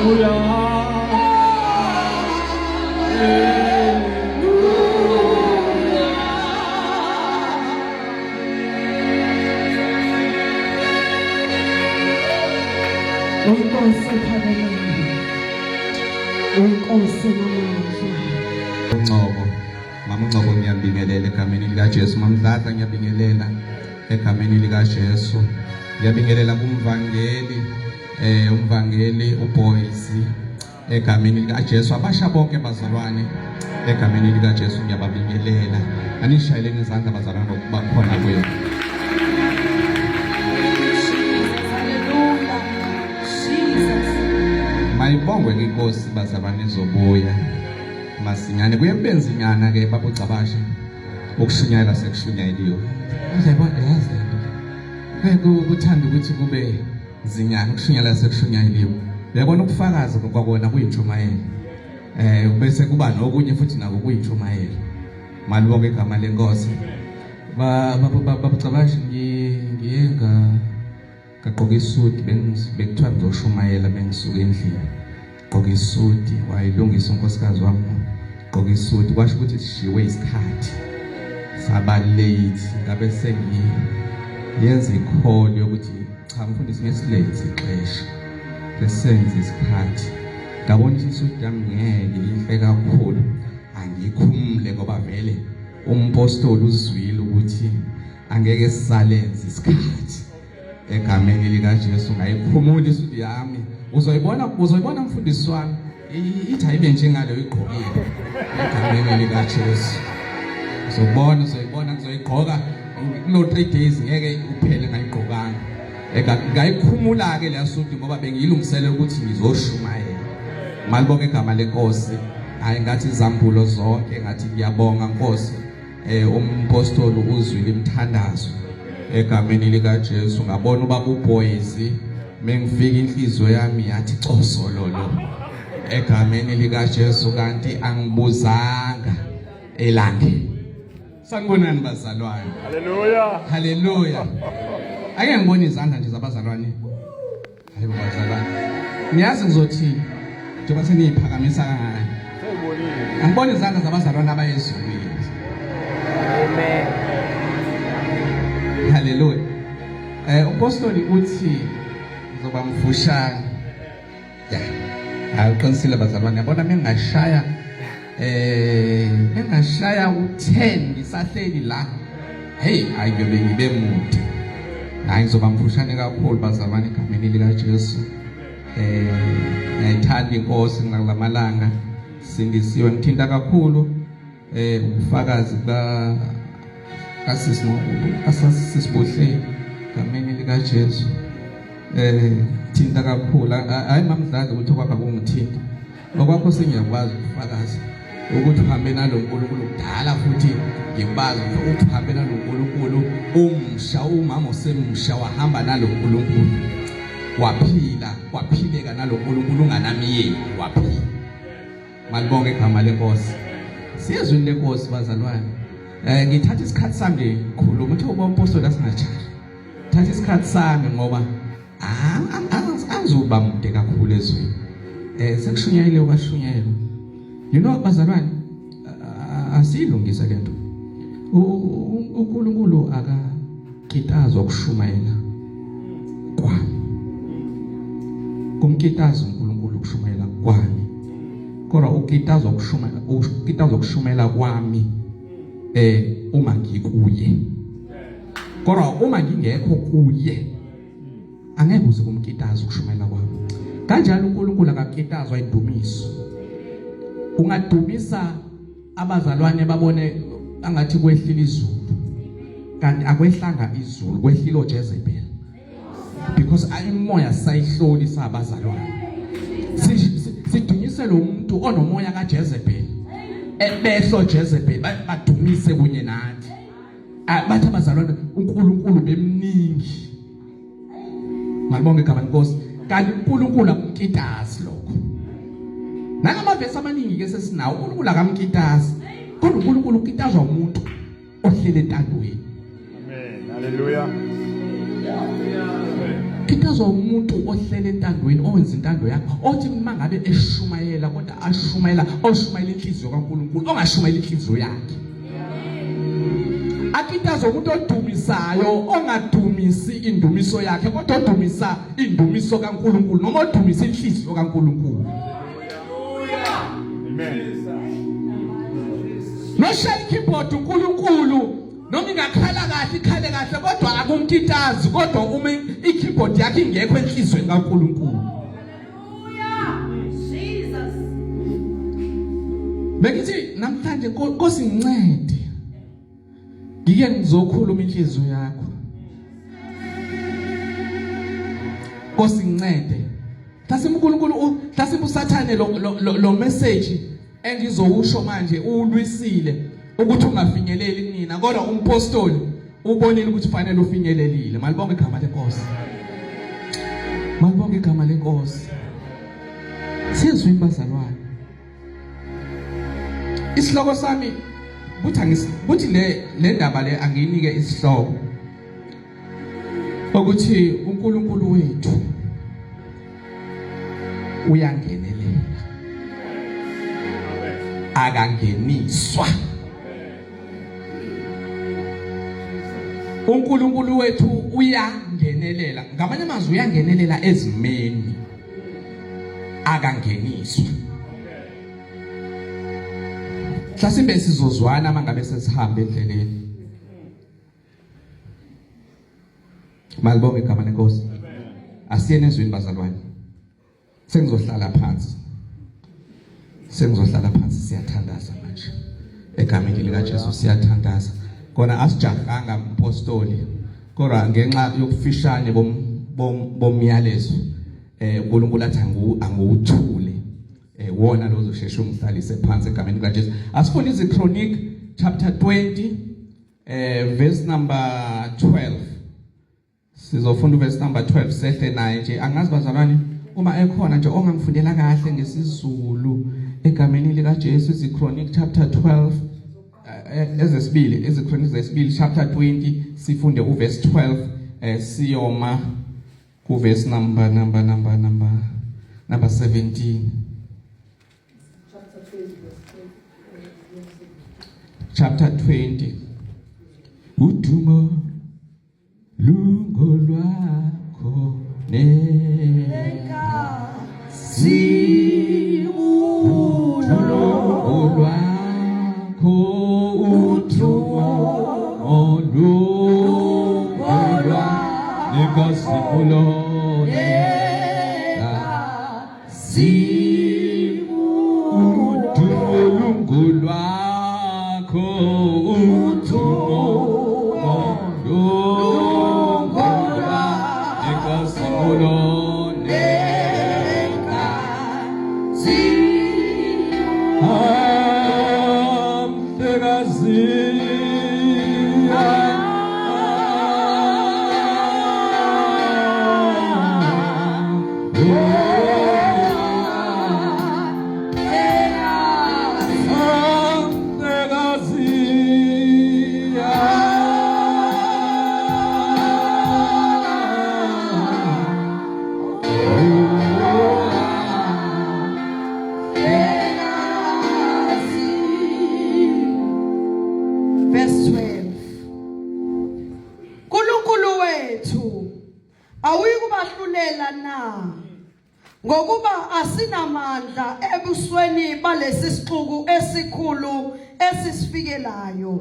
Hallelujah. Inkosi ephakemeyo, inkosi enamandla. Ngcobo, Mama Ngcobo ngiyabingelela egameni likaJesu. Mamdladla ngiyabingelela egameni likaJesu. Ngiyabingelela kumvangeli umvangeli uBoys egameni likaJesu. Abasha bonke bazalwane egameni likaJesu ngiyababingelela. Anishayeleni izandla bazalwane ngokuba khona kwenu. Mayibongwe inkosi bazalwane izobuya masinyane. Kuye kube nzinyana ke babugcabashe ukushunyayela sekushunyayeliwe. Uyayibona yazi lento. Kuye kuthanda ukuthi kube zinyana ukushunyayela sekushunyayeliwe. Uyabona ubufakazi kwakona kuyintshumayelo. Bese kuba nokunye futhi nako kuyintshumayelo. Malibonke igama lenkosi. Babugcabashe ngiye ngagqoka isudi bekuthiwa ngizoshumayela bengisuka endlini. Gqoka isudi wayilungisa unkosikazi wami. Gqoka isudi kwasho ukuthi sishiwe isikhathi. Saba late ngabe sengiyenza i-call yokuthi cha mfundisi ngesilethe ixesha. Lesenze isikhathi. Ngabona ukuthi isudi yami ngeke inhle kakhulu. Angikhumule ngoba vele umpostoli uzwile ukuthi angeke sisalenze isikhathi. Egameni likaJesu ngayikhumula isudi yami. Uzoyibona uzoyibona mfundisi wami ithi ayibe njengalo igqokile. Egameni likaJesu. Uzobona uzoyibona ngizoyigqoka kulo 3 days ngeke uphele ngayigqokanga. Ngayikhumula ke leya sudu ngoba bengiyilungisele ukuthi ngizoshumayela. Malibonke igama lenkosi. Hayi ngathi izambulo zonke ngathi ngiyabonga Nkosi. Umpostoli uzwile imithandazo egameni likaJesu. Ngabona ubaba uBoys mengifika inhliziyo yami yathi cosololo egameni likaJesu, kanti angibuzanga elangeni. Sanibonani bazalwane. Hallelujah. Hallelujah. Ake ngibone izandla nje zabazalwane. Hayibo bazalwane. Niyazi ngizothi njengoba seniyiphakamisa kangaka. Sengibonile. Angibone izandla zabazalwane abayezulwini. Amen. Hallelujah. Umpostoli uthi ngizoba mfushane. Ya. Hayi uqinisile bazalwane. Yabona mengashaya mengashaya u10 ngisahleli la. Hey, hayi ngiyobe ngibe mude. Hayi ngizoba mfushane kakhulu bazalwane egameni lika Jesu. Ngiyayithanda inkosi ngalamalanga. Sindisiwe ngithinta kakhulu ubufakazi ba kasisi kasisibuhle egameni lika Jesu. Thinta kakhulu. Hayi mamdlali ukuthi okwakho akungithinta. Okwakho sengiyakwazi ukufakaza ukuthi uhambe nalo uNkulunkulu kudala, futhi ngikubazi ukuthi uhambe nalo uNkulunkulu umsha, umama osemusha wahamba nalo uNkulunkulu, waphila waphileka nalo uNkulunkulu unganamyeni waphila. Malibonke igama lenkosi. Siyezwini lenkosi bazalwane. Ngithatha isikhathi sami nje ngikhuluma uthe uba umpostoli asingajahi. Thatha isikhathi sami ngoba angizuba mude kakhulu ezweni. Sekushunyayeliwe kwashunyayelwa. You know bazalwane asiyilungise lento. uNkulunkulu akakitazwa ukushumayela kwami. Kumkitaza uNkulunkulu ukushumayela kwami. Kodwa ukitazwa ukushumayela ukitazwa ukushumayela kwami uma ngikuye. Kodwa uma ngingekho kuye angeke uze kumkitaza ukushumayela kwami. Kanjalo uNkulunkulu akakitazwa indumiso. Ungadumisa abazalwane babone angathi kwehlile izulu, kanti akwehlanga izulu, kwehlile oJezebel. Because imoya sayihloli sabazalwane. Sidunyise lo muntu onomoya kaJezebel. Ebehlo Jezebel badumise kunye nathi. Bathi abazalwane uNkulunkulu bemningi. Malibonge igama lenkosi. Kanti uNkulunkulu akumkitazi lokho. Nangamavesi amaningi ke sesinawo uNkulunkulu akamkitazi. Kodwa uNkulunkulu ukitazwa umuntu ohlele entandweni. Amen. Hallelujah. Akitazwa umuntu ohlele entandweni owenza intando yakho othi uma ngabe eshumayela kodwa ashumayela oshumayela inhliziyo kaNkulunkulu ongashumayela inhliziyo yakhe. Akitazwa umuntu odumisayo ongadumisi indumiso yakhe kodwa odumisa indumiso kaNkulunkulu noma odumisa inhliziyo kaNkulunkulu. Amen. Noshaya keyboard uNkulunkulu noma ingakhala kahle ikhale kahle kodwa akumkitazi kodwa uma i-keyboard yakhe ingekho enhlizweni kaNkulunkulu. Jesus. Bengithi namhlanje Nkosi ngincede. Ngike ngizokhuluma inhliziyo yakho. Nkosi ngincede. Mhlasimbe uNkulunkulu mhlasimbe uSathane lo lo message engizowusho manje uwulwisile ukuthi ungafinyeleli kunina kodwa umpostoli ubonile ukuthi fanele ufinyelelile. Malibonge igama lenkosi. Malibonge igama lenkosi. Sizwe bazalwane. Isihloko sami kuthi angis kuthi le le ndaba le angiyinike isihloko ukuthi uNkulunkulu wethu uyangenelela akangeniswa uNkulunkulu wethu uyangenelela ngamanye amazwi uyangenelela ezimeni akangeniswa mhlasimbe sizozwana mangabe sesihamba endleleni Malibonge igama lenkosi. Asiyene ezwini bazalwane. Sengizohlala phansi. Sengizohlala phansi siyathandaza manje. Egameni lika Jesu siyathandaza. Kona asijahanga mpostoli kodwa ngenxa yokufishane bomyalezo uNkulunkulu athi anguwuthule wona lo uzosheshe ungihlalise phansi egameni lika Jesu. Asifunde iziChronic chapter 20 verse number 12 sizofunda uverse number 12 sehle naye nje angazi bazalwane uma ekhona nje ongangifundela kahle ngesiZulu egameni lika Jesu iziChronic chapter 12 ezesibili iziChronic zesibili chapter 20 sifunde uverse 12 siyoma kuverse number number number number number 17 chapter 20 udumo lungo lwakho nekazimulo lwakho udumo lungo lwakho nekazimulo Udumo lwakho udumo lungolwa inkazimulo nenkazimulo. Verse 12 Nkulunkulu wethu awuyikubahlulela na ngokuba asinamandla ebusweni balesi sixuku esikhulu esisifikelayo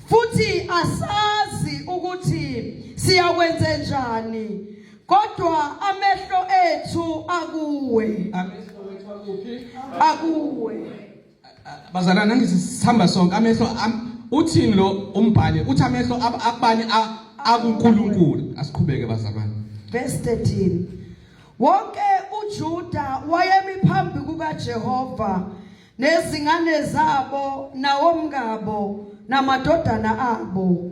futhi asazi ukuthi siyakwenze njani kodwa amehlo ethu akuwe Amehlo wethu akuphi? Akuwe. Bazalwane angithi sihamba sonke amehlo uthini lo umbhali uthi amehlo akubani akuNkulunkulu asiqhubeke bazalwane. Verse 13 Wonke uJuda wayemi phambi kukaJehova nezingane zabo nawomkabo namadodana abo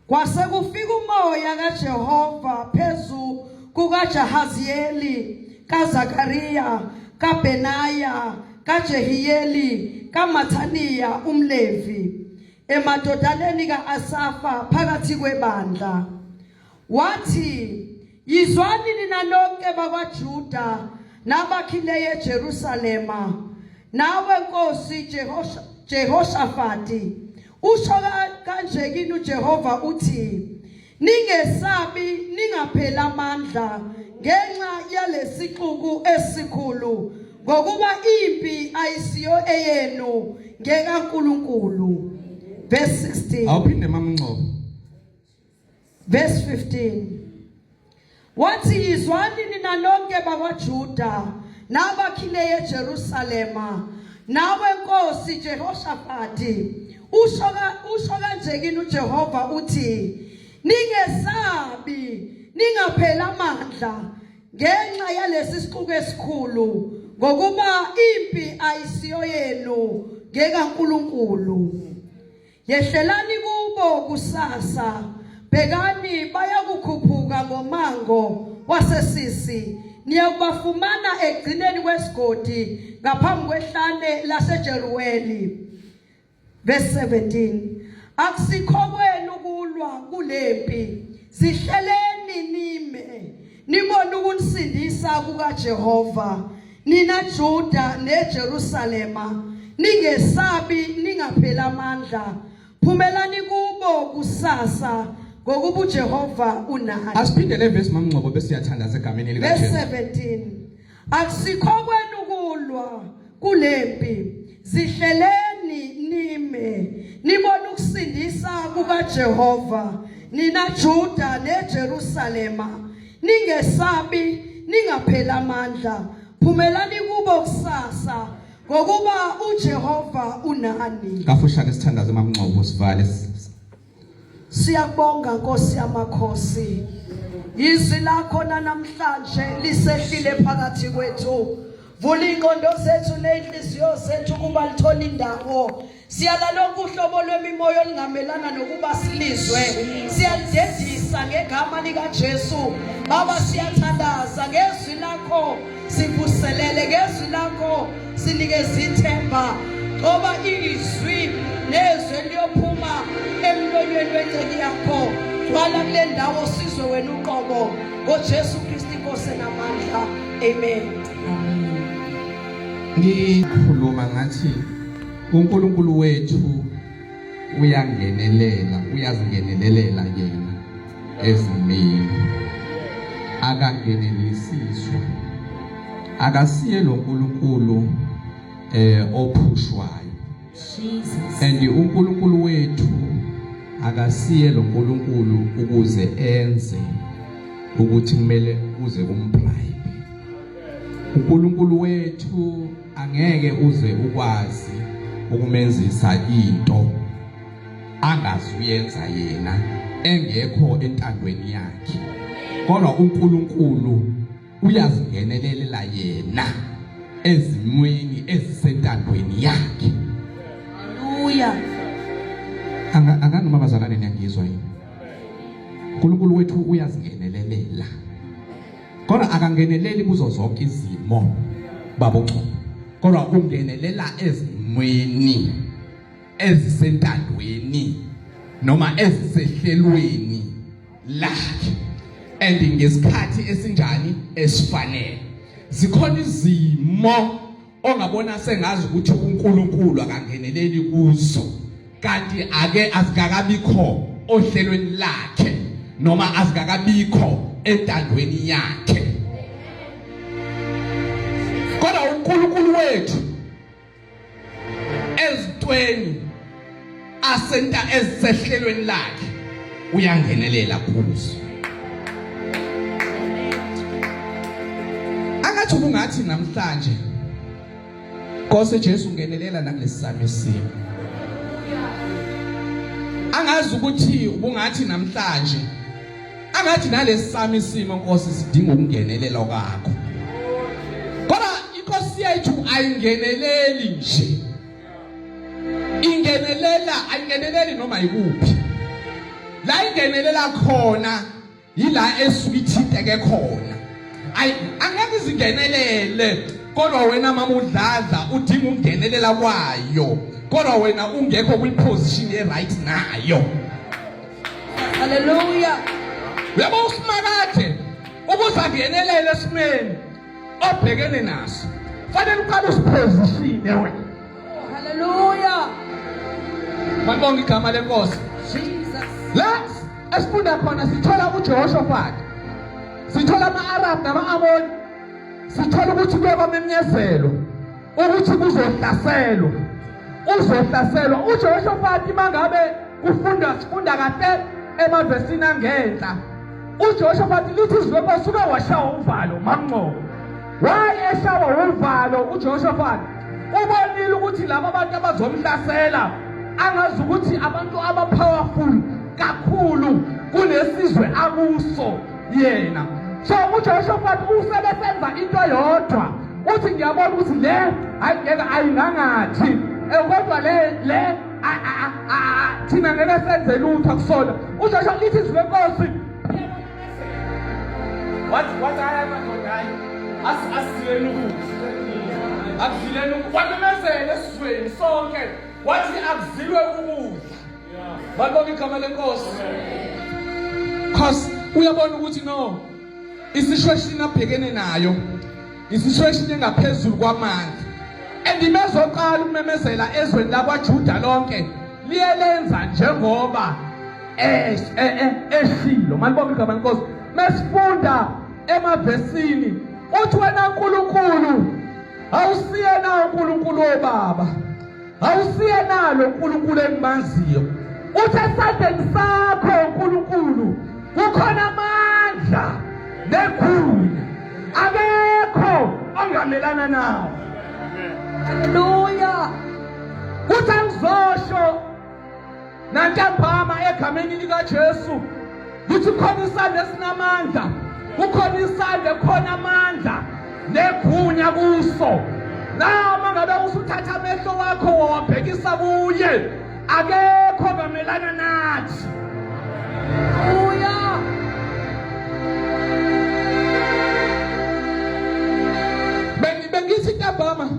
Kwase kufika umoya kaJehova phezu kukaJahaziyeli kaZakariya kaBenaya kaJehiyeli kaMathaniya umLevi emadodaneni kaAsafa phakathi kwebandla wathi. Yizwani nina nonke bakwaJuda nabakhileyo eJerusalema, nawe Nkosi Jehoshafati, usho kanje kini uJehova uthi, ningesabi, ningapheli amandla ngenxa yalesixuku esikhulu, ngokuba impi ayisiyo eyenu, ngekaNkulunkulu. Verse 16. Awuphinde mama Ngcobo. Verse 15. Wathi, yizwani nina nonke bakwaJuda nabakhileyo eJerusalema, nawe Nkosi Jehoshafati, usho kanje kini uJehova uthi, ningesabi, ningapheli amandla ngenxa yalesi sixuku esikhulu, ngokuba impi ayisiyo yenu, ngekaNkulunkulu. Yehlelani kubo kusasa, bhekani bayakukhuphuka ngomango waseSisi, niyakubafumana ekugcineni kwesigodi ngaphambi kwehlane laseJeruweli. Verse 17. Akusikho kwenu kulwa kulempi, zihleleni nime, nibone ukunisindisa kukaJehova, nina Juda neJerusalema, ningesabi, ningapheli amandla, phumelani kubo kusasa, ngokuba uJehova unani. Asiphinde le verse mamngcobo bese siyathandaza egameni Verse likaJesu. 17. Akusikho kwenu kulwa kulempi, zihleleni nime, nibone ukusindisa kukaJehova, nina Juda neJerusalema, ningesabi, ningapheli amandla, phumelani kubo kusasa, ngokuba uJehova unani. Kafushane sithandaze mamngcobo sivale. Siyabonga Nkosi yamakhosi, izwi lakho namhlanje lisehlile phakathi kwethu. Vula ingqondo zethu nezinhliziyo zethu kuba lithole indawo. Siyala lonke uhlobo lwemimoya olungamelana nokuba silizwe, siyalidedisa ngegama likaJesu. Baba, siyathandaza ngezwi lakho, sivuselele ngezwi lakho, sinikeze ithemba, ngoba izwi nezwi liyophuma emlonyweni wenceku yakho. Gcwala kule ndawo, sizwe wena uqobo, ngoJesu Kristu iNkosi enamandla. Amen. Ngikhuluma ngathi uNkulunkulu wethu uyangenelela, uyazingenelelela yena ezimini, akangenelisiswa, akasiye lo nkulunkulu ophushwayo. Jesus. And uNkulunkulu wethu akasiye lo nkulunkulu ukuze enze ukuthi kumele uze umbribe. uNkulunkulu wethu angeke uze ukwazi ukumenzisa into angazuyenza yena engekho entandweni yakhe, kodwa uNkulunkulu uyazingenelelela yena ezimweni ezisentandweni yakhe. Haleluya. Anganoma bazalwane, niyangizwa yini? uNkulunkulu wethu uyazingenelelela, kodwa akangeneleli kuzo zonke izimo babuchopho, kodwa ungenelela ezimweni ezisentandweni noma ezisehlelweni lakhe, and ngesikhathi esinjani esifanele. Zikhona izimo ongabona sengazi ukuthi uNkulunkulu akangeneleli kuzo, kanti ake azikakabikho ohlelweni lakhe noma azikakabikho entandweni yakhe. Kodwa uNkulunkulu wethu ezintweni asenta ezisehlelweni lakhe uyangenelela kuzo. Angathi ubungathi namhlanje, Nkosi Jesu, ungenelela nakulesi sami isimo. Angazi ukuthi ubungathi namhlanje, angathi nalesi sami isimo, Nkosi, sidinga ukungenelela kwakho. Kodwa inkosi yethu ayingeneleli nje, ingenelela, ayingeneleli noma yikuphi. La ingenelela khona yila esuke ithinteke khona. Ayi, angeke izingenelele kodwa wena mama udladla udinga ukungenelela kwayo, kodwa wena ungekho kwiposition ye-right nayo. Haleluya. Uyabo usimakade. Ukuze angenelele esimeni obhekene naso, fanele uqale usiphozishine wena. Hallelujah. Malibonga igama lenkosi. Jesus. La esifunda khona sithola uJehoshaphat. Sithola ama-Arab nama-Amoni. Sithola ukuthi kuye kwamenyezelwa ukuthi kuzohlaselwa. Uzohlaselwa uJehoshaphat mangabe kufunda sifunda kahle emavesini angenhla. uJehoshaphat lithi izwi lenkosi uke washawa uvalo mamnqobo. Why eshawa uvalo uJehoshaphat? Ubonile ukuthi laba bantu abazomhlasela angazi ukuthi abantu abapowerful kakhulu kulesizwe akuso yena. So uJehoshaphat usebesenza into yodwa uthi ngiyabona ukuthi le hayi ngeke ayingangathi kodwa le le thina ngeke senze lutho akusona. UJoshua lithi izwi lenkosi Wathi wathi hayi madoda hayi asizileni ukudla. Akuzileni ukudla. Wamemezela esizweni sonke wathi akuzilwe ukudla. Malibonga igama lenkosi. Cause uyabona ukuthi no isituation abhekene nayo isituation engaphezulu kwamandla. And imezoqala ukumemezela ezweni lakwaJuda lonke liyelenza njengoba eshilo. Malibonga igama lenkosi. Mesifunda emavesini uthi wena uNkulunkulu awusiyena uNkulunkulu wobaba, awusiyena lo uNkulunkulu engimaziyo. Uthi esandleni sakho uNkulunkulu kukhona amandla negunya, akekho ongamelana nawo. Hallelujah. Kuthi angizosho nantambama egameni likaJesu kuthi khona isandla esinamandla, kukhona isandla khona amandla negunya kuso. Noma ngabe usuthatha amehlo wakho wawabhekisa kuye, akekho ongamelana nathi. Hallelujah. Bengithi ntambama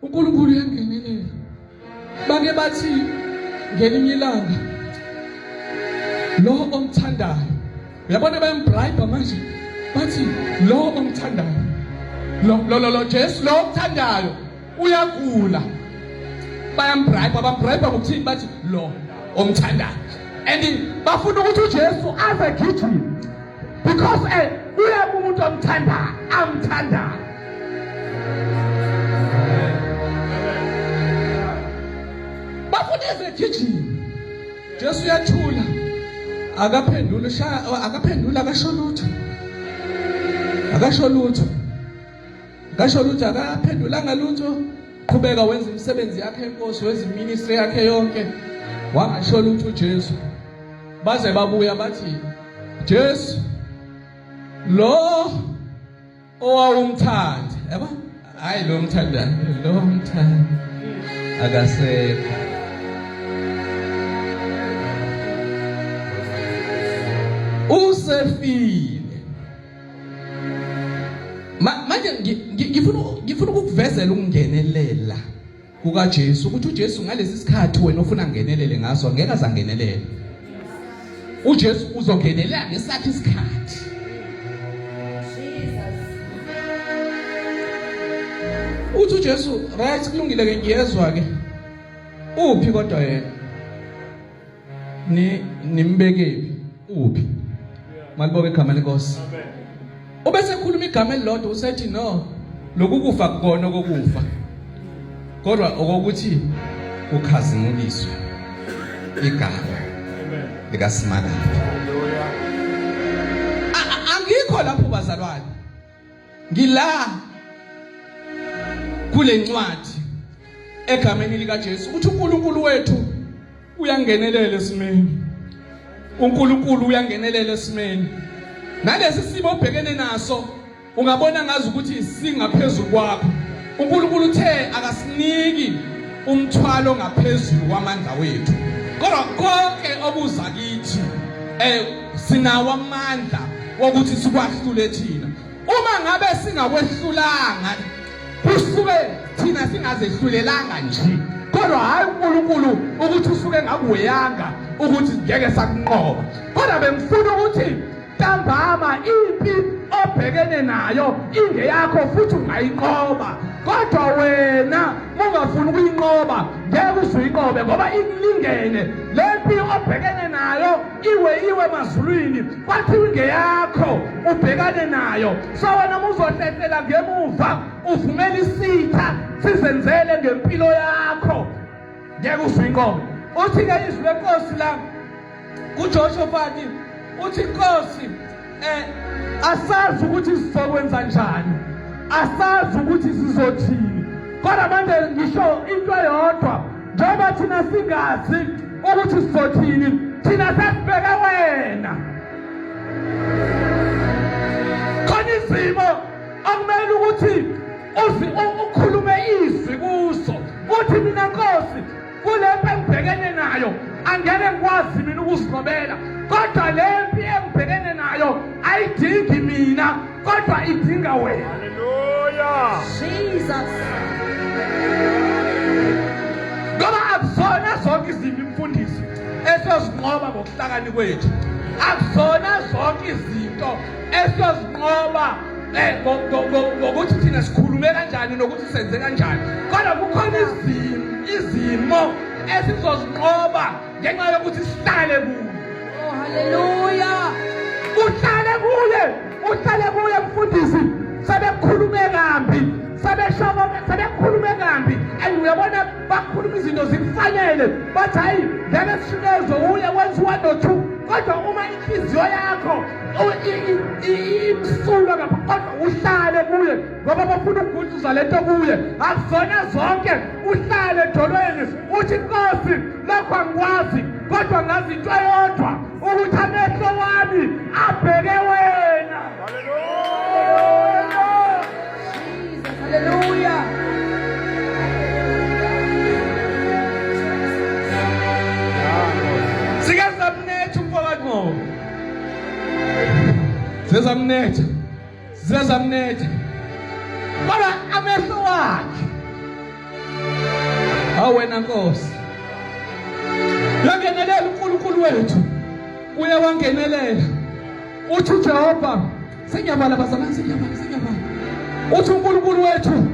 uNkulunkulu uyangenelela. Bake bathi ngelinye ilanga lo omthandayo, uyabona bayambribe manje, bathi lo omthandayo, lo lo lo, lo Jesu lo omthandayo uyagula. Bayambribe, bambribe ngokuthini? Bathi lo omthandayo, and bafuna ukuthi uJesu aze gijima because uyaba umuntu omthandayo, amthandayo. Bafuna eze gijima. Jesu uyathula, akaphendula, ushaya akaphendula, akasho lutho, akasho lutho, akasho lutho, akaphendulanga lutho. Qhubeka wenza imisebenzi yakhe enkosi, wenza iministry yakhe yonke, wangasho lutho uJesu. Baze babuya bathi Jesu lo owawumthanda, yabo, hayi lo mthandayo, lo mthanda akasekho. Usefile. Manje ngifuna ukukuvezela ukungenelela kukaJesu, ukuthi uJesu ngalesi sikhathi wena ofuna ngenelele ngaso angeke azangenelele. uJesu uzongenelela ngesakhe isikhathi. Uthi uJesu right, kulungile ke, ngiyezwa ke. Uphi kodwa yena? Ni nimbekephi? Uphi? Malibonge igama lenkosi. Ubese khuluma igama elilodwa usethi no, lokhu kufa kukona okokufa, kodwa okokuthi ukhazimuliswe igama likaSimakade. Angikho lapho bazalwane, ngila kule ncwadi egameni likaJesu ukuthi uNkulunkulu wethu uyangenelela esimeni. uNkulunkulu uyangenelela esimeni. Nalesi simo obhekene naso ungabona ngazi ukuthi singaphezulu kwakho. uNkulunkulu uthe akasiniki umthwalo ngaphezulu kwamandla wethu, kodwa konke okuza kithi sinawo amandla wokuthi sikwahlule thina. Uma ngabe singakwehlulanga kusuke thina singazehlulelanga nje, kodwa hayi uNkulunkulu ukuthi usuke ngakuweyanga ukuthi ngeke sakunqoba. Kodwa bengifuna ukuthi Ntambama impi obhekene nayo ingeyakho futhi ungayinqoba, kodwa wena ungafuni ukuyinqoba ngeke uzuyinqobe ngoba ikulingene le mpi obhekene nayo. Iwe iwe emazulwini kwathiwa ingeyakho, ubhekane nayo. So wena muzohlehlela ngemuva uvumela isitha sizenzele ngempilo yakho, ngeke uzuyinqobe. Uthi-ke izwi lenkosi la kuJoshofati, uthi inkosi asazi ukuthi sizokwenza njani, asazi ukuthi sizothini, kodwa manje ngisho into eyodwa, njengoba thina singazi ukuthi sizothini, thina sesibheke wena. Khona izimo akumele ukuthi ukhulume izwi kuso, uthi mina Nkosi kule mpi engibhekene nayo angeke ngikwazi mina ukuzinqobela, kodwa le mpi engibhekene nayo ayidingi mina kodwa idinga wena. Haleluya. Jesus. Ngoba akuzona zonke izimpi mfundisi esiyozinqoba ngokuhlakani kwethu, akuzona zonke izinto esiyozinqoba ngokuthi thina sikhulume kanjani nokuthi senze kanjani, kodwa kukhona izimo esizozinqoba ngenxa yokuthi sihlale kuye. Oh, haleluya. Uhlale kuye, uhlale kuye mfundisi. Sebekukhulume kambi, sebesho sebekukhulume kambi, and uyabona bakhuluma izinto zikufanele, bathi hayi ngeke sishunyezwe uye wenza u-1 no-2, kodwa uma inhliziyo yakho imsulwa ngapha, kodwa uhlale kuye ngoba bafuna ukugudluza lento kuye. Akuzona zonke, uhlale edolweni uthi Nkosi lokho angikwazi, kodwa ngazi into eyodwa ukuthi amehlo wami abheke wena. Haleluya. Jesus. Haleluya. Sike zamnetha umfowethu, sezamnetha, sezamnetha, kodwa amehlo wakhe awu wena Nkosi. Yangenelela uNkulunkulu wethu, uye wangenelela. Uthi uJehova, sengiyabala bazalwane, sengiyabala, sengiyabala. Uthi uNkulunkulu wethu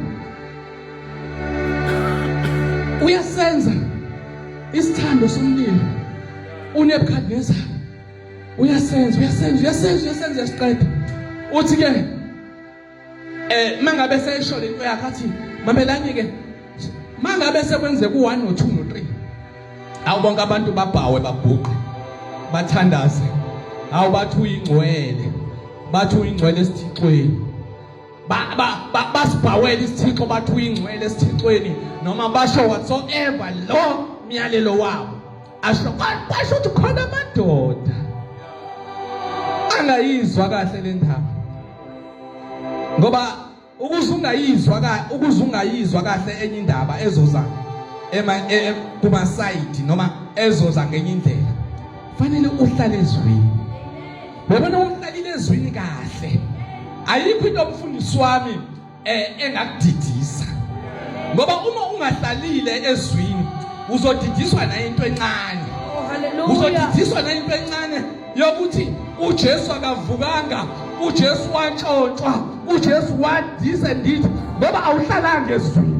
uyasenza isithando somlilo uNebukadnezar, uyasenza, uyasenza, uyasenza, uyasenza, uyasiqeda. Uthi ke mangabe seyisho lento yakhe athi mamelani ke, mangabe sekwenzeka u1 no2 no3, awu bonke abantu babhawe, baguqe, bathandaze, awu bathi uyingcwele, bathi uyingcwele esithixweni, basibhawele isithixo, bathi uyingcwele esithixweni, noma basho whatsoever lo myalelo wabo asho. Kwasho ukuthi khona amadoda angayizwa kahle le ndaba, ngoba ukuze ungayizwa ka ukuze ungayizwa kahle enye indaba ezoza ema kuma side noma ezoza ngenye indlela, fanele uhlale ezwini. Uyabona, uhlalile ezwini kahle, ayikho into omfundisi wami engakudidisa, ngoba uma ungahlalile ezwini uzodidiswa na into encane. Oh, haleluya. Uzodidiswa na into encane yokuthi uJesu akavukanga, uJesu wantshontshwa, uJesu wa this and this, ngoba awuhlalanga ezwini.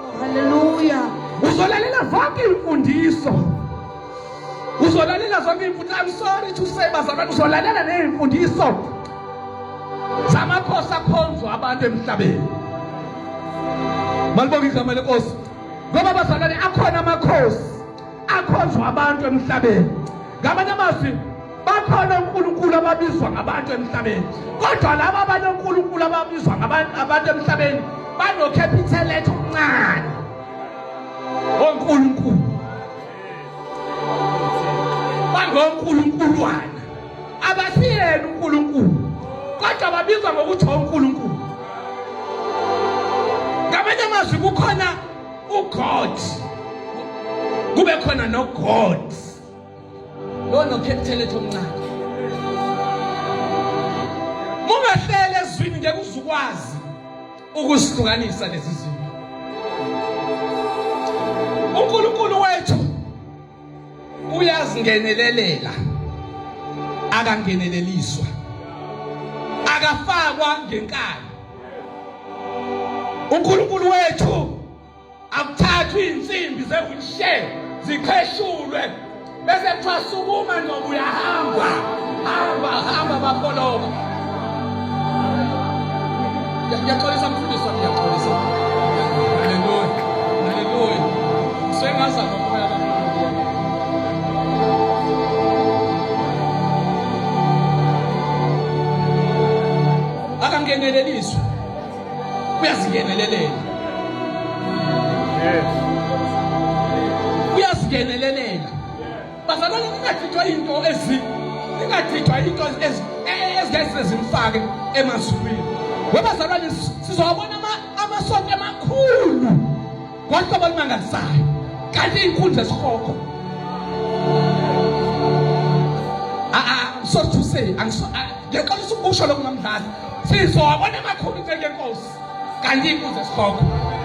Oh, haleluya. Uzolalela zonke imfundiso, uzolalela zonke imfundiso. I'm sorry to say bazalwane, uzolalela ney'mfundiso zamakhosi akhonzwa abantu emhlabeni. Malibonke igama lenkosi, ngoba bazalwane akhona amakhosi akhonzwa abantu emhlabeni. Ngamanye amazwi bakhona uNkulunkulu ababizwa ngabantu emhlabeni, kodwa laba abanye uNkulunkulu ababizwa ngabantu emhlabeni bano-capital letter omncane onkulunkulu, bangonkulunkulwana, abasiyena uNkulunkulu, kodwa babizwa ngokuthi onkulunkulu. Ngamanye amazwi kukhona uGod, kube khona noGod lo no-capital letter omncane. Mungahlele ezwini ngeke uzukwazi ukusihlukanisa lezi zinto. uNkulunkulu wethu uyazingenelelela. Akangeneleliswa, akafakwa ngenkani. uNkulunkulu wethu akuthathwa izinsimbi ze-wheelchair ziqheshulwe bese kuthiwa sukuma ndoba uyahamba, hamba hamba bakholoba. Ngiyaxolisa mfundisi wami, ngiyaxolisa. Haleluya, haleluya. Sengaza ngomoya kaNkulunkulu. Akangeneleliswa, uyazingenelelela. Yes. Uyazingenelelela. Bazalwane, ningadidwa into ezi ningadidwa into ezingeke zimfake emazulwini. Webazalwane, sizowabona amasonto amakhulu ngohlobo olumangalisayo, kanti iy'nkundla esihogo. Sorry to say, ngiyaxolisa ukusho lokhu namdlali. Sizowabona amakhulu inceku yenkosi, kanti iy'nkunzi esihogo.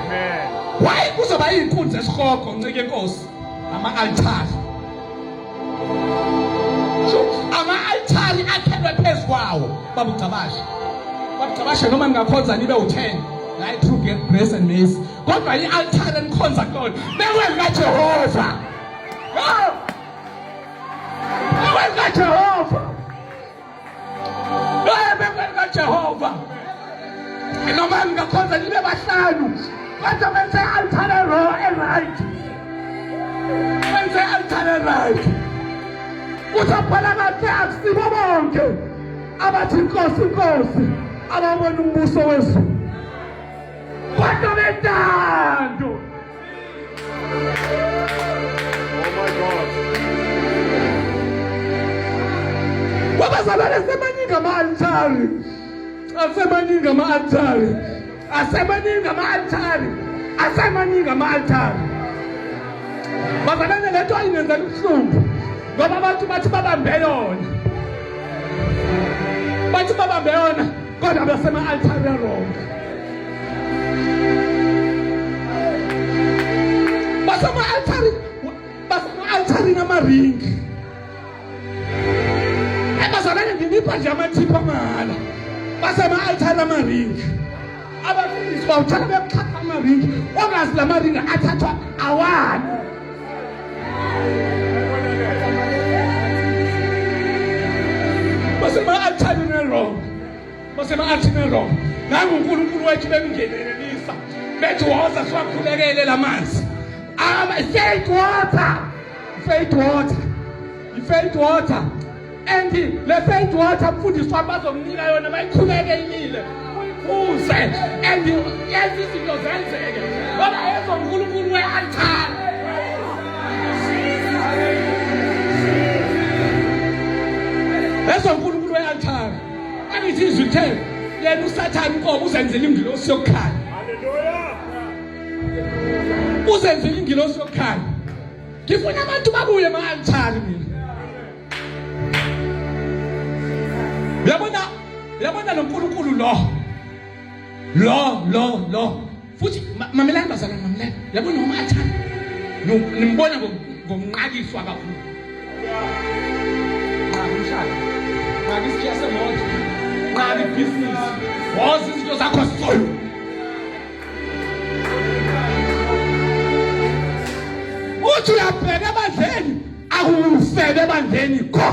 Amen. Why kuzoba iy'nkunzi esihogo nceke yenkosi? Ama-altari, ama-altari akhelwe phezu kwawo. Babucabashe, babucabashe, noma ningakhonza nibe u-10 la i-True Grace and Mercy, kodwa i-altari enikhonza kulona bekwelikaJehova, bekwelikaJehova, bekwelikaJehova. Noma ningakhonza nibe bahlanu, kodwa benze i-altari e-right, benze i-altari e-right. Uzobhala kahle, akusibo bonke abathi inkosi inkosi ababona umbuso wezulu, kodwa bentando. Oh my God. Wabazalwane, semaningi ama-altari, asemaningi ama-altari, asemaningi ama-altari, asemaningi ama-altari. Bazalwane, le nto ayingenzela ubuhlungu ngoba abantu bathi babambe yona, bathi babambe yona, kodwa basema-altari a-wrong. Basema-altari, basema-altarini amaringi. Ebazalwane, nginipha nje amathiphu amahhala. Basema-altari amaringi, abafundisi bawuthatha bekuxhapha amaringi, ongazi la maringi athathwa awani. Basema-altarini e-wrong, basema-altarini e-wrong. Nangu uNkulunkulu wethu bemngenelelisa, bethi woza siwakhulekele la manzi. Faith water, faith water, i-faith water. And le faith water, mfundisi wami, bazomnika yona bayikhuleke imile, uyiphuze and yenza izinto zenzeke, ngoba ezonkulunkulu we-altari. Ezonkulunkulu we-altari, angithi izwi lithe yena uSathane uqobo uzenzela ingilosi yokukhanya. Hallelujah. Uzenzela ingilosi yokukhanya. Ngifuna abantu babuye ema-altari mina. Uyabona, uyabona lo nkulunkulu lo lo lo lo futhi mamelani bazalwane, mamelani. Uyabona noma athanda nimbona ngokunqakiswa kakhulu, nqaka umshado, nqaka isikhiya semoto, nqaka ibhizinisi, woza izinto zakho zisolo. Uthi uyabheka ebandleni, akufebe ebandleni go.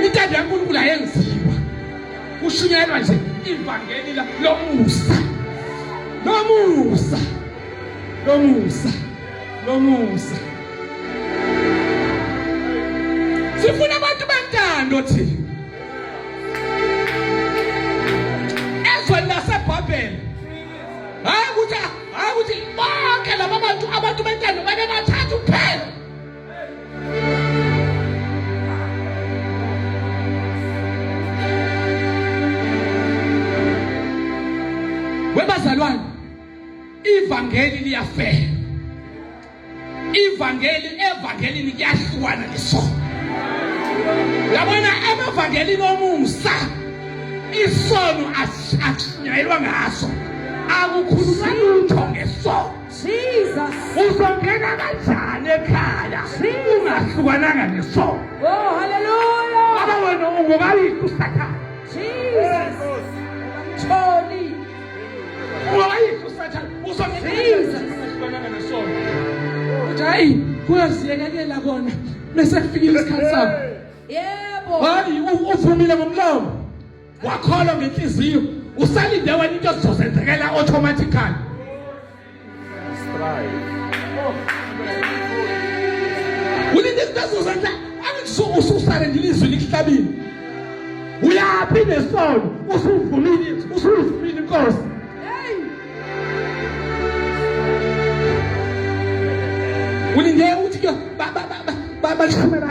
Intando yaNkulunkulu ayenziwa, kushunyayelwa nje ivangeli lomusa, lomusa, lomusa, lomusa. Sifuna abantu bentando thina ezweni laseBhabheli. Hayi ukuthi, hayi ukuthi bonke laba bantu, abantu bentando babe bathathu kuphela. Webazalwane, ivangeli liyafela. Ivangeli, evangelini kuyahlukana nesono. Uyabona, emavangelini omusa isono ashunyayelwa ngaso, akukhulunywa lutho ngesono. Jesus. Uzongena kanjani ekhaya ungahlukananga nesono? Oh, hallelujah. Ngoba wena ungokayihlo uSathane. Jesus. Tony. Ungokayihlo uSathane. Uzongena kanjani ungahlukananga nesono? Uthi hayi kuyaziyekekela kona bese kufikile isikhathi sakho. Yebo. Hayi uvumile ngomlomo. Wakholwa ngenhliziyo. Usalinde wena into ezizozenzekela automatically. Ulinde izinto ezizozenza angithi ususale nje ilizwi likuhlabile. Uyaphi nesono usuvumile usuvumile inkosi. Hey. Ulinde ukuthi ke ba ba ba ba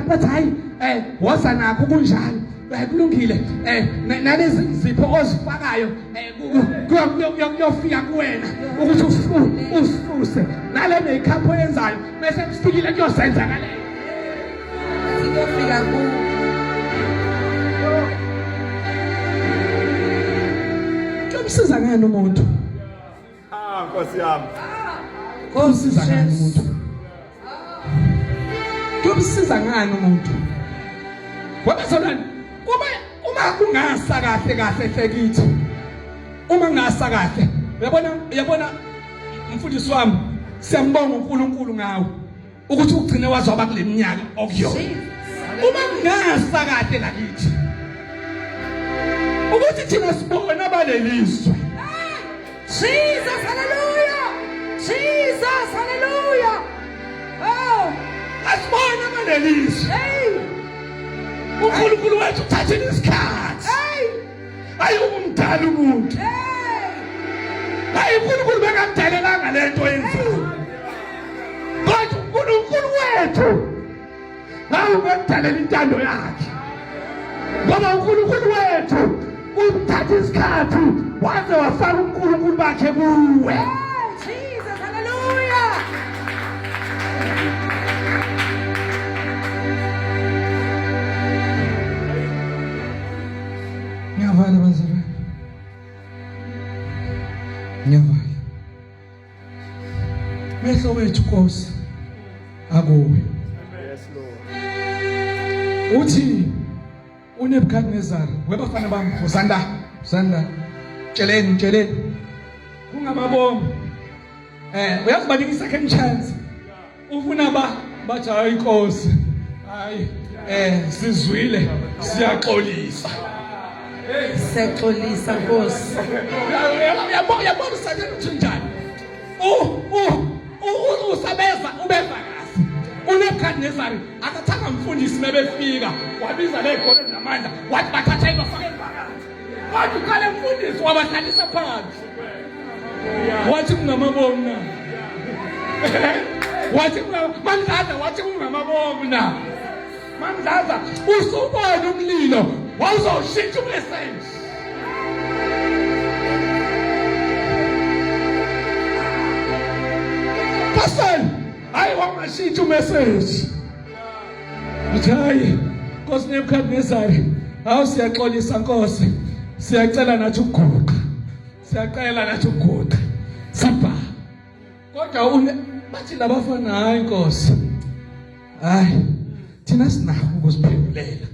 bathi hayi eh woza nakho kunjalo. Eh kulungile eh nalezi zipho ozifakayo eh kuyofika kuwena ukuthi ususe nale makeup oyenzayo bese kufikile kuyosenzakalela Kuyofika ku Kuyomsiza ngani umuntu? Ah Nkosi yami. Kuyomsiza ngani umuntu? Kuyomsiza ngani umuntu? Wabazalwane, uma kungasa kahle kahle hlekithi. Uma kungasa kahle, uyabona uyabona mfundisi wami, siyambonga uNkulunkulu ngawe ukuthi ugcine wazi waba kule minyaka okuyona. Uma kungasa kahle lakithi. Ukuthi thina sibona balelizwe. Jesus, hallelujah. Jesus, hallelujah. Oh, Asibona abalelizwe. hey, uNkulunkulu wethu uthathile isikhathi. hey, Hayi ukumdala umuntu. hey. Hayi uNkulunkulu bekamdalelanga lento yenziwa. Kodwa uNkulunkulu wethu hayi ubemdalela intando yakhe. Ngoba uNkulunkulu wethu uthatha isikhathi waze wafaka uNkulunkulu bakhe kuwe. Hey, Jesus, hallelujah. Ngiyavala bazalwane. Ngiyavala. Mehlo wethu Nkosi akuwe. Yes Lord. Uthi uNebukadnezar webafana bami Hosanda Hosanda tsheleni tsheleni kungamabomu eh uyazi banika i-second chance ufuna ba bathi hayi inkosi hayi eh sizwile siyaxolisa Siyaxolisa Nkosi. Uyabona uyabona usathane uthi njani u usabeza ubeza kahle uNebukadnezari akathanga mfundisi mebefika wabiza ley'gole namandla wathi bathatheni bafake phakathi wathi uqale mfundisi wabahlalisa phansi wathi kungamabomu na wathi mamdlaza wathi kungamabomu na mamdlaza usubona umlilo wawuzowushintsha umessage Pastor hayi wangashintsha umessage uthi hayi Nkosi Nebukadnezari hawu siyaxolisa Nkosi siyacela nathi ukuguqa siyacela nathi ukuguqa sibha kodwa une bathi labafana hayi Nkosi hayi thina sinakho ukuziphendulela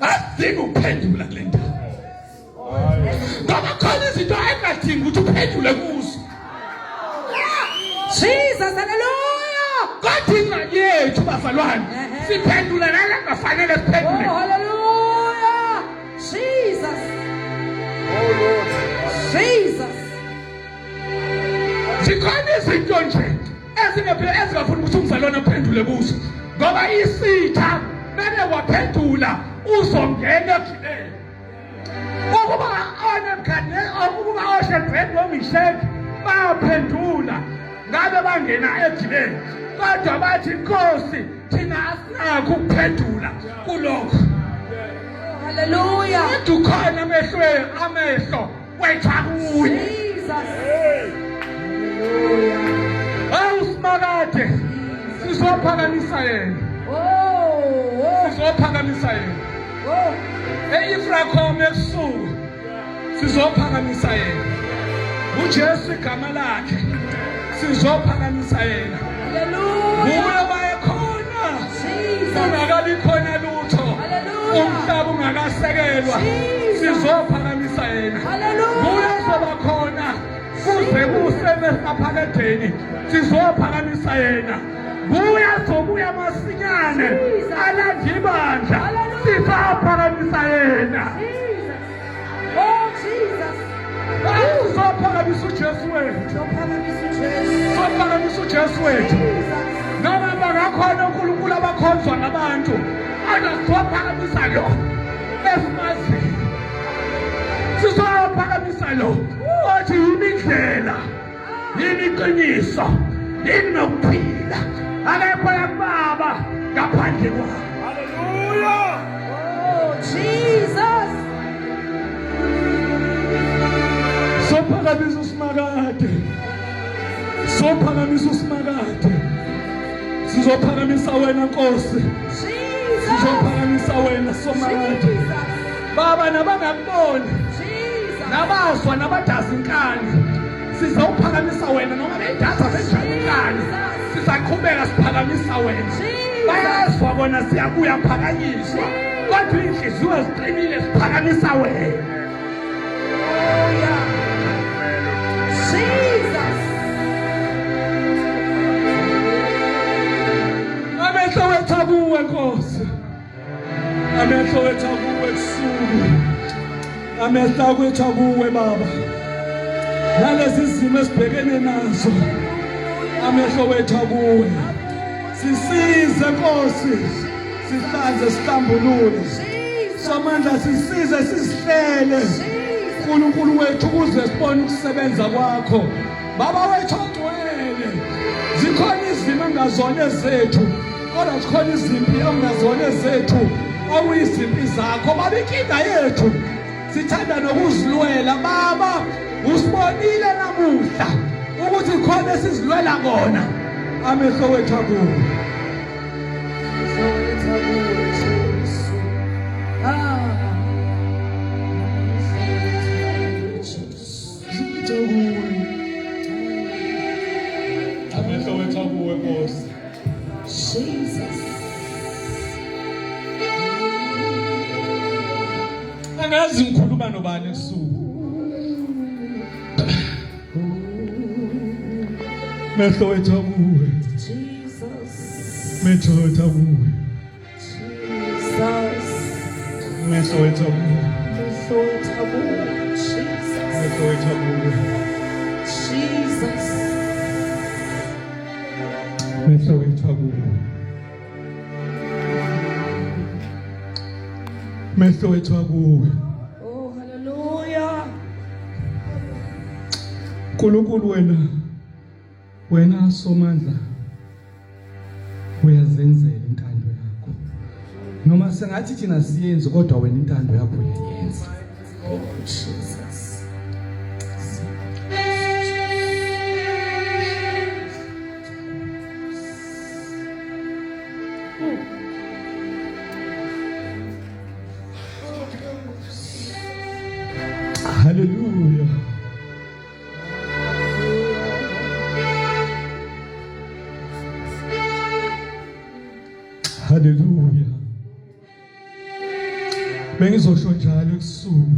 asidingi ukuphendula kule ndawo ngoba khona izinto engadingi ukuthi uphendule kuzo Jesus, hallelujah. kodwa ingxaki yethu bazalwane siphendula nala kungafanele siphendule Oh, hallelujah. Jesus. Oh Lord. Jesus. Zikhona izinto nje ezingaphela ezingafuni ukuthi umzalwane aphendule kuzo ngoba isitha bebe waphendula uzongena ejileni ukuba oNebukadnezar ukuba oShadrach noMeshach baphendula ngabe bangena ejileni kodwa bathi Nkosi thina asinakho ukuphendula kulokho Hallelujah. kodwa ukhona amehlweni amehlo wethu akuye Jesus. Hawu simakade sizophakamisa yena Oh, oh, sizophakamisa yena oh. e-Ifracom ebusuku sizophakamisa yena uJesu igama lakhe Sizophakamisa yena. Hallelujah. Nguye wayekhona. Jesus. Kungakabi khona lutho. Hallelujah. Umhlaba ungakasekelwa. Jesus. Sizophakamisa yena. Hallelujah. Nguye ozoba khona kuze kuse emaphakadeni. Sizophakamisa yena. Nguye azobuya masinyane. Jesus. Alande ibandla. Hallelujah. Sizophakamisa yena. Jesus. Oh Jesus. Sizophakamisa uJesu wethu. Sizophakamisa uJesu. Sizophakamisa uJesu wethu. Jesus. Noma bangakhona uNkulunkulu abakhonzwa ngabantu, kodwa sizophakamisa lo esimaziyo. Sizophakamisa lo othi yimi indlela, yimi iqiniso, yimi nokuphila. Akekho yakubaba ngaphandle kwami. Hallelujah. Oh Jesus. Sophakamisa uSimakade. Sophakamisa uSimakade. Sizophakamisa wena Nkosi. Jesus. Sizophakamisa wena Somandla. Jesus. Baba nabangakuboni, Jesus. nabazwa nabadaza inkani. Sizophakamisa wena noma beyidaza benjani inkani. Sizaqhubeka siphakamisa wena. Jesus. Bayazwa bona siyabuya phakanyiswa. Kodwa inhliziyo ziqinile siphakamisa wena. Hallelujah. Jesus. Amehlo wethu akuwe Nkosi. Amehlo wethu akuwe kusuku. Amehlo wethu akuwe Baba. Nalezi zimo esibhekene nazo. Amehlo wethu akuwe. Sisize Nkosi. Sihlanze sihlambulule. Jesus. Somandla sisize sizihlele. Jesus. uNkulunkulu wethu ukuze sibone ukusebenza kwakho. Baba wethu ongcwele. Zikhona izimo engazona ezethu, kodwa zikhona izimpi ongazona ezethu, okuyizimpi zakho. Baba inkinga yethu sithanda nokuzilwela baba. Usibonile namuhla ukuthi khona esizilwela kona. Amehlo wethu akuwe. Amehlo wethu akuwe Jesu. Ah. Amehlo wethu akuwe Nkosi. Jesus. Angazi ngikhuluma nobani ebusuku. Mehlo wethu akuwe. Jesus. Mehlo wethu akuwe. Jesus. Mehlo wethu akuwe. Amehlo wethu akuwe Jesus. Mehlo wethu akuwe. Jesus. Mehlo wethu akuwe. Mehlo wethu akuwe. Oh hallelujah. uNkulunkulu wena wena somandla uyazenzela intando yakho. Noma sengathi thina siyenze kodwa wena intando yakho uyayenza. Thank you Jesus. Hallelujah. Hallelujah. Bengizosho njalo ebusuku.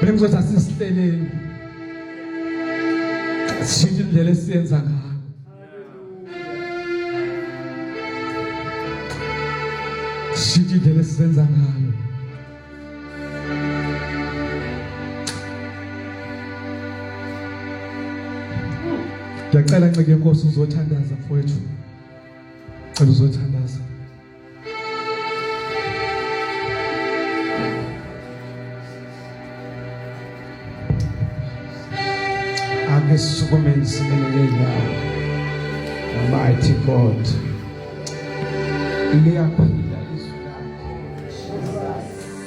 Bengizothi asisihleleni. Sishintshe indlela esiyenza ngayo. Sishintshe indlela esizenza ngayo. Ngiyacela nceke yenkosi uzothandaza mfowethu. Cela uzothandaza. Ake sisukume simele ngeenyawo. Mighty God. Liyaphila izwi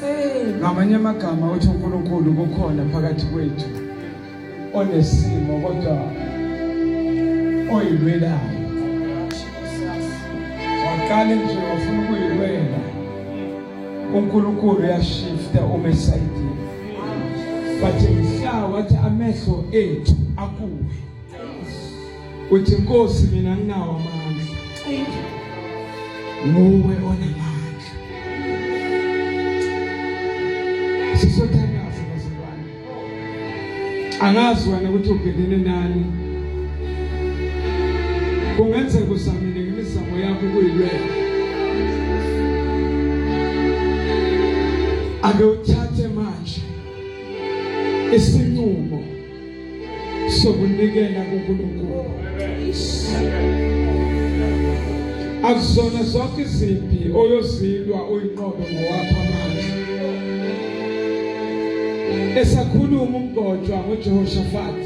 lakhe. Ngamanye amagama uthi uNkulunkulu kukhona phakathi kwethu onesimo kodwa oyilwelayo. Waqale nje wafuna ukuyilwela. uNkulunkulu uyashifta uma esayidini. But mhla wathi amehlo ethu akuwe. Uthi Nkosi mina nginawo amandla. Nguwe onamandla. Sisothandaza bazalwane. Angazi wena ukuthi ubhekene nani. Kungenzeka uzamile ngemizamo yakho ukuyilwela. Ake uthathe manje isinqumo sokunikela kuNkulunkulu. Akuzona zonke izimpi oyozilwa uyinqobe ngowakho amandla. Esakhuluma umgotshwa ngoJehoshafat.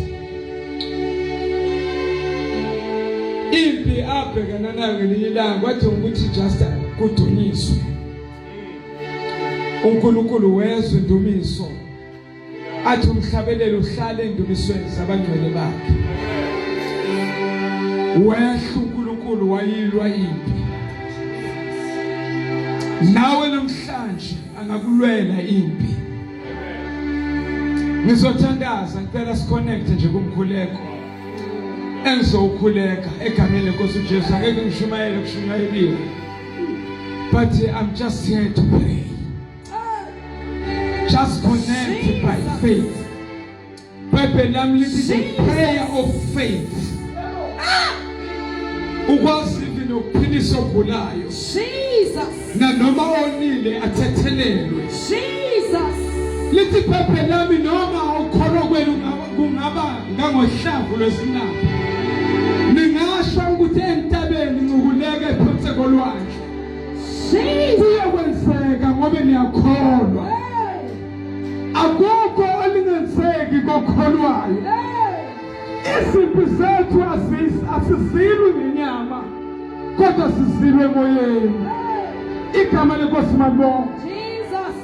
Impi abhekana nayo ngelinye ilanga kwathi ukuthi just kudunyiswe. uNkulunkulu wezwe indumiso athi umhlabeleli uhlale endumisweni zabangcwele bakhe wehla uNkulunkulu wayilwa impi nawe namhlanje angakulwela impi ngizothandaza ngicela siconnect nje kumkhuleko engizowukhuleka egameni lenkosi uJesu angeke ngishumayele kushumayeliwe but I'm just here to pray Just connect by faith. Bible lami lithi the prayer of faith. Ukwazi even nokuphilisa ogulayo. Jesus. Nanoma onile athethelelwe. Jesus. Lithi iBhayibheli lami noma ukholwa kwenu kungaba ngangohlamvu lwesinapha. Ningasho ukuthi entabeni ncukuleke phonse kolwandle. Kuyokwenzeka ngoba niyakholwa. Akukho olingenzeki kokholwayo. Izimpi zethu asizilwi ngenyama kodwa sizilwe emoyeni. Igama lenkosi malibongwe. Jesus.